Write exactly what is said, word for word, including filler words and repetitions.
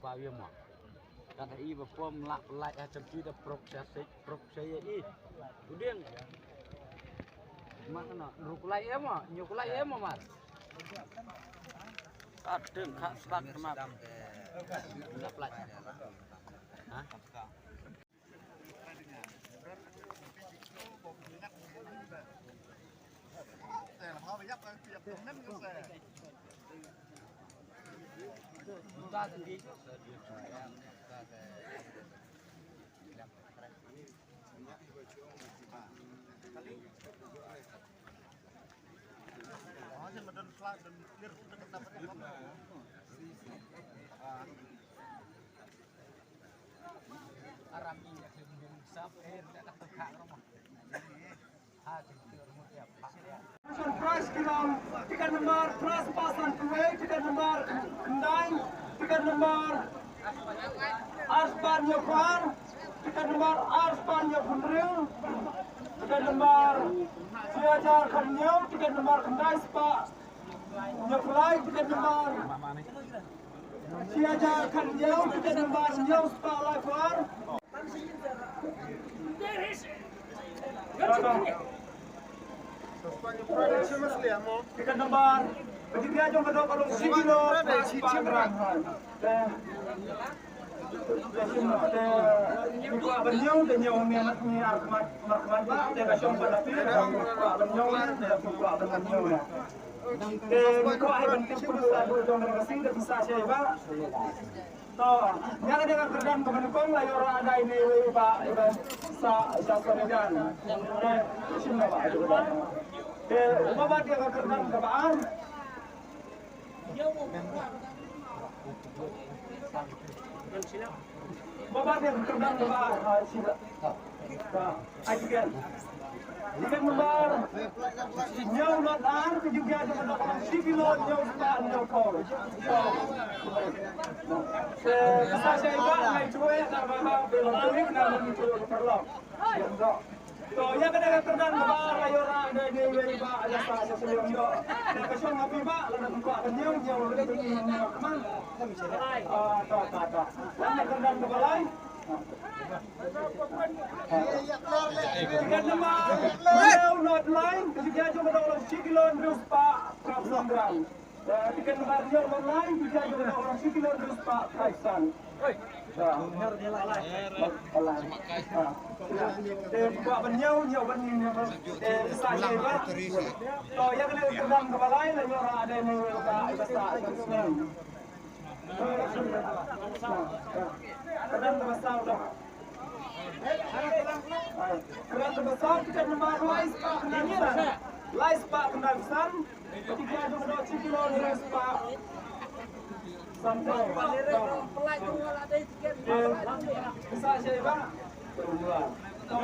Ba wi mo. Kat i ba pom lak lak ha champi da prok sha sik prok sha ye i. Udin. Mak na ru kulai e mo, nyu kulai e mo mar. Kat deng kha spak ma. Lak lak. Ha? Prize ki long tiket number prize pasan tuwe, tiket number nine, tiket number arspan yokwar, tiket number arspan yokwar, tiket number siajar kanyang, tiket number kandai spa. Nyuplai tiket number. Siaja kan nyau tiket number nyau spah lai kwar. Tiket number. Tiket number. Tiket number. Baba dia kena baba ha sila. Ha, ai tiket. Tiket number nyau lot ar ke juga ada kena orang siki lot nyau stan nyau kau. Sa saya ba ngai cuek nak baba belum tulik nak menculik perlok. To, ïa kane ka kyrdan kaba la ïoh da ine i wei ba ïa sa sha sliang ïoh. Te ka shong ha phi ba la da kwah ka ñiew ñiew la da ñiew ñiew kman. Ah, to, to, to. Ka kyrdan kaba lai. Ka number ñiew not lai, ka jingïaid jong ka dong long shi kilo hynriew spah phra phew san gram. Tiket number ñiew long lai, tiket number long shi kilo hynriew spah phra phew san. Te kwah ban ñiew, ñiew ban ñiew, ñiew ban. Te sa ñiew ba. To ïa kane ka kyrdan kaba lai la ñiew ha dei ne ka ba sa. Kyrdan kaba sa. Kyrdan kaba sa, tiket number lai spah khyndai phew san. Lai spah khyndai phew san. Tiket number shi kilo hynriew spah. Sampai. Sa shei ba.